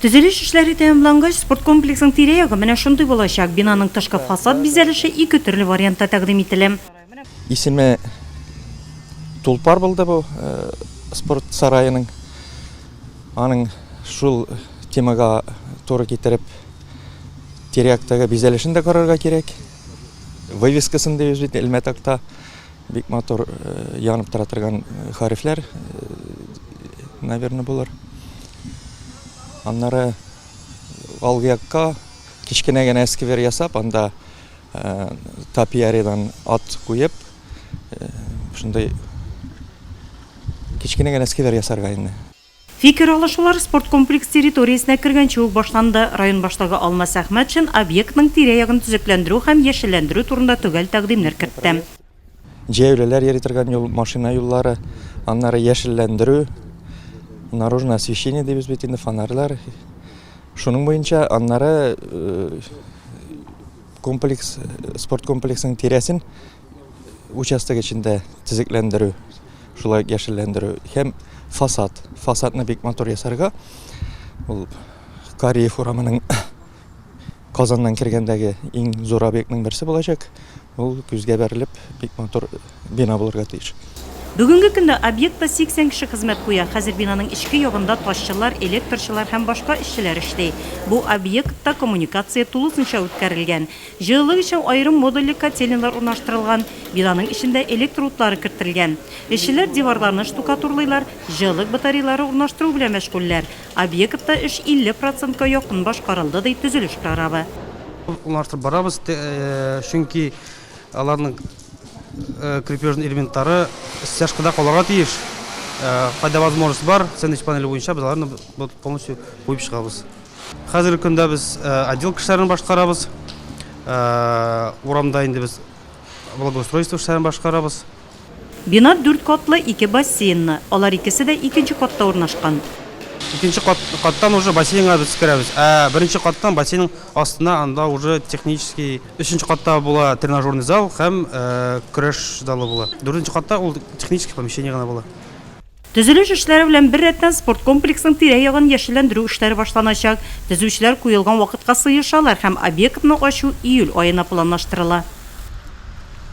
Төзелеш эшләре тәмамлангач, спорткомплексның тирә-ягы менә шундый булачак. Бинаның тышкы фасад бизәлеше ике төрле вариантта тәкъдим ителә. Исеме Тулпар булды бу спорт сараеның. Аның шул темага туры китереп тирә-яктагы бизәлешен дә карарга кирәк. Вывескасын дибез бит, элмә такта. Бик матур янып тора торган хәрефләр, наверное, булыр. Аннары алгы якка кечкенә генә сквер ясап, анда топиаридан ат куеп, шундый кечкенә генә сквер ясарга инде. Фикер алышулар спорткомплекс территориясенә кергәнче үк башланды. Район башлыгы Алмаз Әхмәтшин объектның тирә-ягын төзекләндерү һәм яшелләндерү турында төгәл тәкъдимнәр кертте. Җәяүлеләр йөри торган юл, машина юллары, аннары яшелләндерү, наружное освещение дибез бит инде, фонарьлар. Шуның буенча аннары комплекс, спорт комплексының тирәсен участок эчендә төзекләндерү, шулай ук яшелләндерү һәм фасад. Фасадны бик матур ясарга. Ул Кариев урамының Казаннан кергәндәге иң зур объектның берсе булачак. Ул күзгә бәрелеп, бик матур бина булырга тиеш. Бүгенге көндә объектта 80 кеше хезмәт куя. Хәзер бинаның эчке ягында ташчылар, электрчылар һәм башка эшчеләр эшли. Бу объектта коммуникация тулысынча үткәрелгән. Җылылык өчен аерым модульле котельныйлар урнаштырылган, бинаның эчендә электр утлары кертелгән. Эшчеләр диварларны штукатурлыйлар, җылылык батареялары урнаштыру белән мәшгульләр. Объектта эш 50 процентка якын башкарылды, ди төзелеш прорабы. Урнаштырып барабыз, чөнки аларның крепежный элементлары стяжкада калырга тиеш. Кайда возможность бар, сэндвич панеле буенча без аларны полностью куеп чыгабыз. Хәзерге көндә без отделка эшләрен башкарабыз. Урамда инде без благоустройство эшләрен башкарабыз. Бина дүрт катлы, ике бассейнлы. Алар икесе дә икенче катта урнашкан. Икенче кат, каттан уже бассейнга без керәбез. Ә беренче каттан бассейнның астына анда уже технический, өченче катта була тренажерный зал һәм көрәш залы була. Дүртенче катта ул технический помещение гына була. Төзелеш эшләре белән беррәттән спорткомплексның тирә-ягын яшелләндерү эшләре башланачак. Төзүчеләр куелган вакытка сыешалар һәм объектны ачу июль аена планлаштырыла.